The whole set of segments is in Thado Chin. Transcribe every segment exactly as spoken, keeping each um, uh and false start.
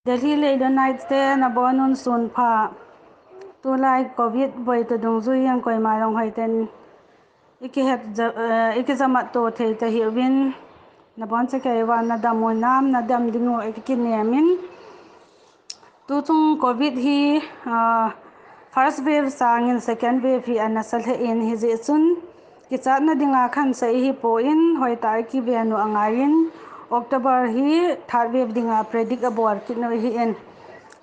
Delhi Leilunite te nabonun sunpha. Tulai covid boito dungjui in koima jong hoiten ikihet ja-, eh, ikijamat to thei tahiuvin, nabon chekei uva nadam u nam, nadam ding u ikinem in. Tuchung covid hi, ah, first wave sangin second wave hi anasa lheh in, hijeh chun kichatna dinga khansa ihi pon, hoitah a kiven u angaiyin, October hi third wave dinga predict abol kit u ahin.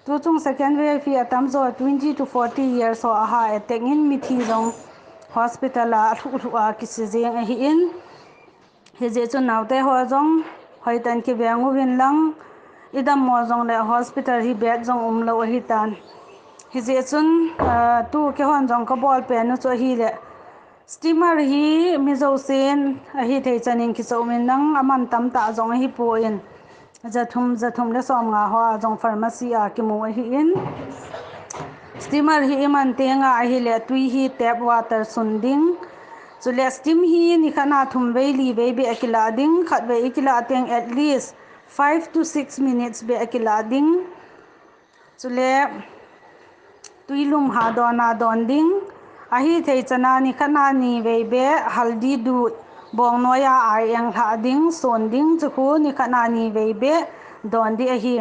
Tuchung second wave hi atamjo twenty to forty years ho a ha attack in, mithi jong hospital a alhuh lhuh a kisi jeng ahin. Hijeh chun naote ho jong hoitah in kiveng uvin lang, idammo jongle hospital hi bed jong umlou ahitan. Hijeh chun, ah, tu keihon jong kabol pen u chu ahile, steamer hi mi jousen ahithei chanin kichoh uvin lang, aman tamtah jong ahi pon, jathum, jathum le somnga hoa jong pharmacy a kimu ahin. Steamer hi iman tenga ahile tui hi tap water sun ding. Chule steam hi nikhat a thum vei li vei beh akilah ding, khatvei ikilah teng at least five to six minutes beh akilah ding. Chule tui lum ha dona don ding. Ahithei chana nikhat a ni vei beh haldi dud, bongnoi a ai-eng lhah ding, son ding, chukhu nikhat a ni vei beh don ding ahi.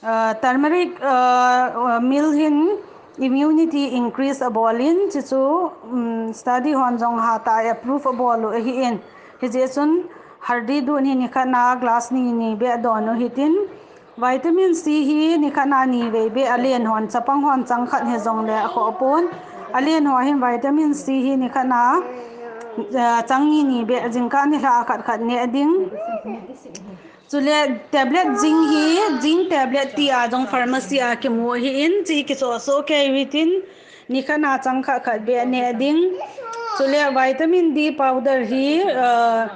Ah, turmeric, ah, ah, meal hin immunity increase abol in, chuchu, um, study hon jong hatah a approve abol u ahin. Hijeh chun haldi dud hi nikhat a glass ni ni beh don u hitin, vitamin C hi nikhat a ni vei beh, alen hon, chapang hon chang khat hijongle akhoh pon. Alen ho hin vitamin C hi nikhat a, ah, chang ni ni beh, jingkah nilhah a khat khat neh ding. Chule tablet zinc hi, zinc tablet tia jong pharmacy a kimu ahin, chi kichoh soh kei uhitin, nikhat a chang khat khat beh neh ding. Chule vitamin D powder hi, ah,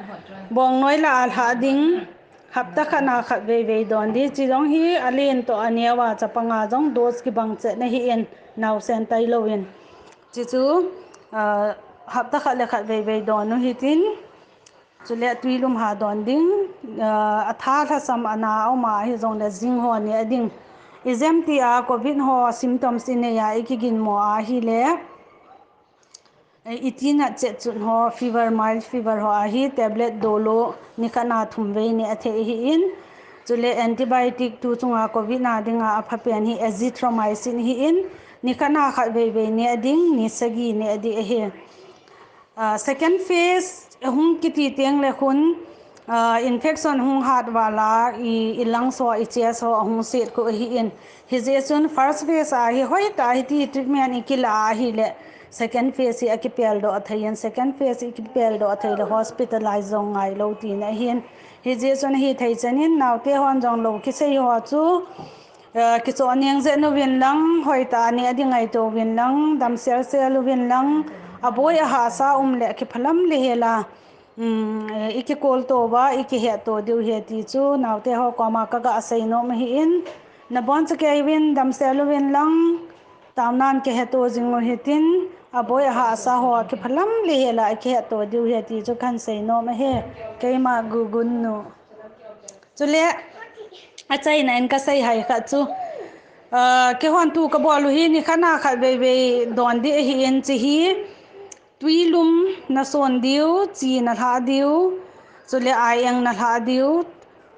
bongnoi lah a lhah ding, hapta khat a khat vei vei don ding. Chi jong hi alen toh aneo a chapang a jong dose kibang chet ahin, naosen tailouvin. Chuchu, ah, hapta khat le khat vei vei don u hitin. Chule tui lum ha don ding, ah, atha lhasam ana aum a hijongle zinc ho neh ding. Ijemtia covid ho symptoms inei a ikiginmo ahile, eh, iti nat chet chun ho, fever, mild fever ho ahi, tablet dolo nikhat a thum vei neh thei ahin. Chule antibiotic tuchunga covid na dinga aphapen hi azithromycin ahin, nikhat a khat vei vei neh ding, ni sagi neh ding ahi. Ah, second phase hung kiti tengle khun, ah, infection hung hat vala, i, i lungs ho, i chest ho ahung set khu ahin. Hijeh chun first phase a hi hoitah a hiti treatment ikilah ahile, second phase hi akipel doh thei in, second phase hi kipel doh thei le hospitalize jong ngailou tina ahin. Hijeh chun hithei chanin naote hon jong lou kisei ho chu, eh, kichoh neng jeng uvin lang, hoitah a neh ding ngaito uvin lang, dam sel sel uvin lang, aboi ahahsa um le kiphalam le hela, um, eh, ikikol to uva, ikihet to diu ahi ti chu naote ho koma kaga sei nom ahin, nabon chekei uvin, dam sel uvin lang, taonan kihet to jing u hitin, aboi ahahsa ho kiphalam le hela ikihet to diu ahi ti chu kahin sei nom ahi, keima Gugun nu. Chule, achaina in kasei hai khat chu, ah, keihon tu kabol u hi nikhat a khat vei vei don ding ahin, chi hi tui lum nason diu, chi nalhah diu, chule ai-eng nalhah diu,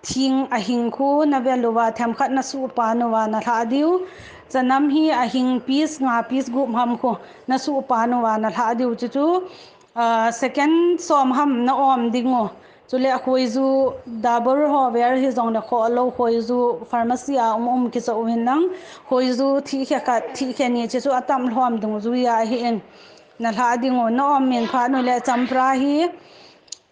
thing ahing khu navel uva themkhat nasuhpan uva nalhah diu, chanam hi ahing piece nga, piece gup ham khu nasuhpan uva nalhah diu, chuchu, ah, second som ham na-om ding u. Chule khoiju, dabur ho vel hijongle khoh lou khoiju, pharmacy a um um kichoh uvin lang, khoiju thihkhe khat, thihkhe ni, chuchu atam lhom dungjuia ahin, nalhah ding u. Na-om min phat ule champra hi,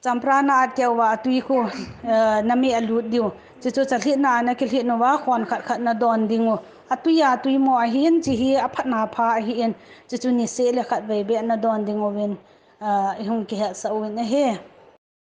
champra na-at keh uva atui khu, eh, nameh a lut diu. Chuchu chalhitna a nakilhit uva khon khat khat nadon ding u. Atui a tui mo ahin, chi hi aphatna pha ahin, chuchu niseh le khat vei beh nadon ding uvin, ah, ihung kihetsah uvin ahi.